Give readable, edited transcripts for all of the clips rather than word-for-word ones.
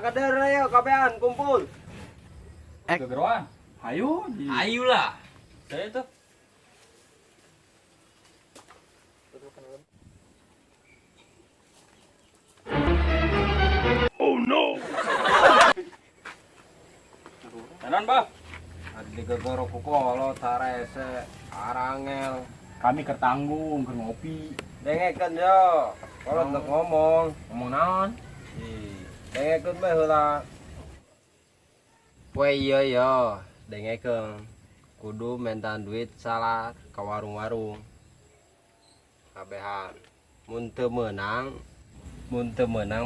Kader ayo kabehan kumpul. Gegeroan. Ayo. Ayolah. Saya tuh. Oh no. Kanan, Bah. Adi gegoro ku kolot sarese arangel. Kami kertanggung, keur ngopi. Dengekeun yo. Kolot geus ngomong. Ngomong naon? Ih, dengekeun bae heula. Poe ieu yo, dengekeun. Kudu mentan duit salah ka warung-warung. Kabehan. Mun teu meunang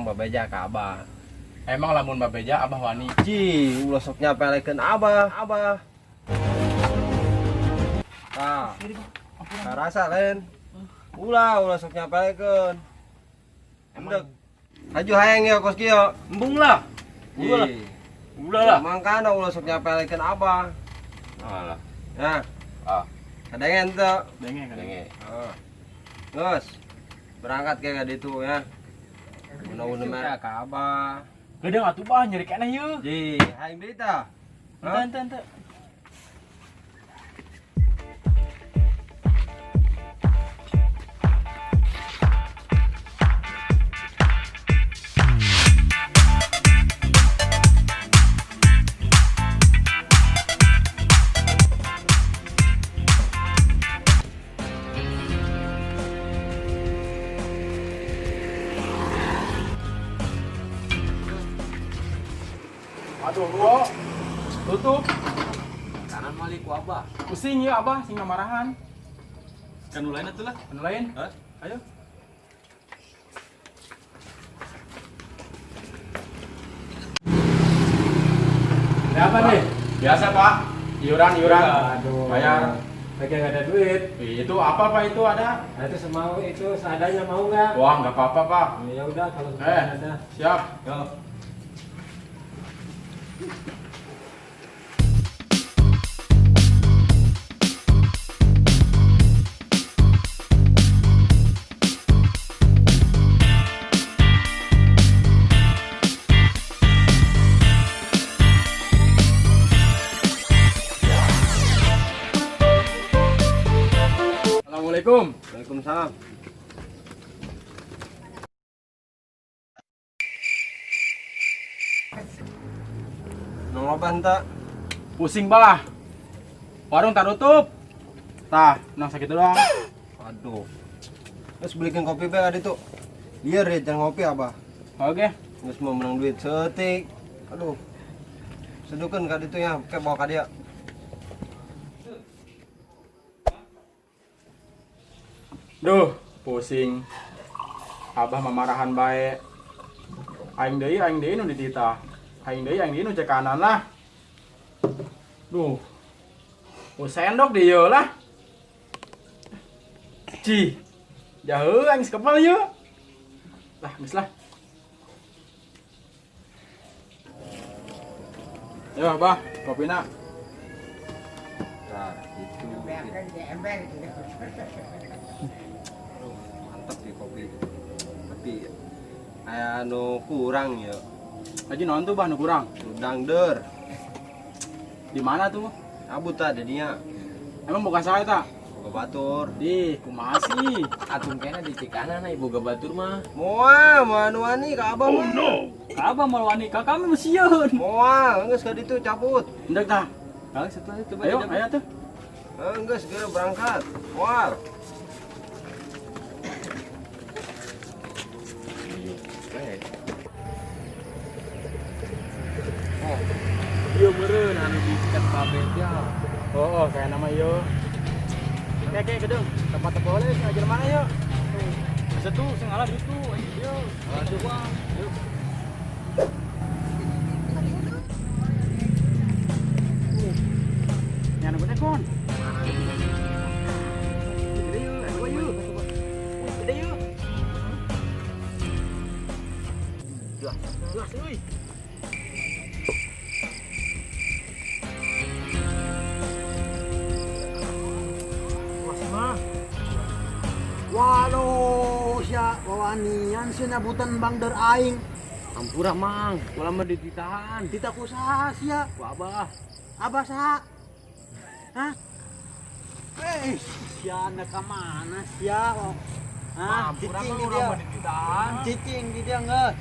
babeja ka Abah. Emang lamun babeja Abah wani. Ji, ulah sok nyapelekeun Abah, Abah. Tah. Karasa lain. Ulah, ulah sok nyapelekeun. Endek. Aju hayang yo kos kieu. Embung lah. Ulah lah. Ih. Ulah lah. Mangkana ulah sok nyapelekeun Abah. Alah. Ya. Ah. Kadengen teu. Denge kan. Denge. Heeh. Geus. Berangkat ke ka ditu ya. Mun-mun merek ka Abah. Geudeung atuh Bah nyeri keneh ieu. Ji, hayang deui tah. Ente ente ente. Aduh, bro. Tutup. Kanan mali ku Abah. Pusing ya Abah, sing marahan. Kan nu lain atuh lah. Anu lain? Hah? Ayo. Ada apa nih? Biasa, Pak. Iuran, iuran. Aduh. Bayar. Lagi nggak ada duit. Ih, itu apa, Pak? Itu ada? Nah, itu semau itu seadanya mau nggak? Wah, nggak apa-apa, Pak. Ya udah kalau Eh, seadanya ada. siap. Yo. Assalamualaikum. Waalaikumsalam. Nong loba henteu? Pusing, Bah. Warung tak tutup. Tah, nang sakit doang. Aduh. Terus belikin kopi bae ka ditu. Lieur ya jangan ngopi Abah. Oke. Geus mau menang duit setik. Aduh. Sedukeun ka ditu ya, ke bawa ka dia. Duh, pusing. Abah mamarahan bae. Aing deui nu dititah. Aing deui nu cek kanan lah. Duh. Oh, sendok dieu lah. Cih. Jauh aing sekepal ieu. Lah, geus lah. Yo, Bah, kopina. Nah, itu. Aduh, mantap sih kopi. Tapi aya nu kurang ya. Haji naon tuh, Bah, nu kurang? Udang der. Di mana tuh? Cabut tah jadinya. Emang bukan saya tak? Boga batur. Ih, kumaha sih? Atung kena di Cikana na ibu batur mah. Moal, moal nu wani ka Abah mah. Ka Abah moal wani ka kami mesieun. Moal, geus ka ditu cabut. Endek tah. Kang setelah itu Ayo, ayo tuh. Geus segera berangkat. Moal. Ieu meureun anu disikat babe teh. Oh, kayak nama yo. Oke, oke, gedung. Tempat apa boleh, ngajar mana yuk? Bisa tuh sing ngalah ditu. Ayo. Aduh, Bang. Nyana gue tekon. Gede yuk, ayo yuk. Gede yuk. Dua, dua, sini. Waduh, sia wawanian sia nyabutan bangder aing. Ampura Mang, ulah mah dititahan. Titah ku saha sia? Ku abah. Abah saha? Hah? Eh, sia anda ka mana sia? Hah? Ampura Cicing Mang, di ulah dia. mah dititahan. Cicing di dia enggak?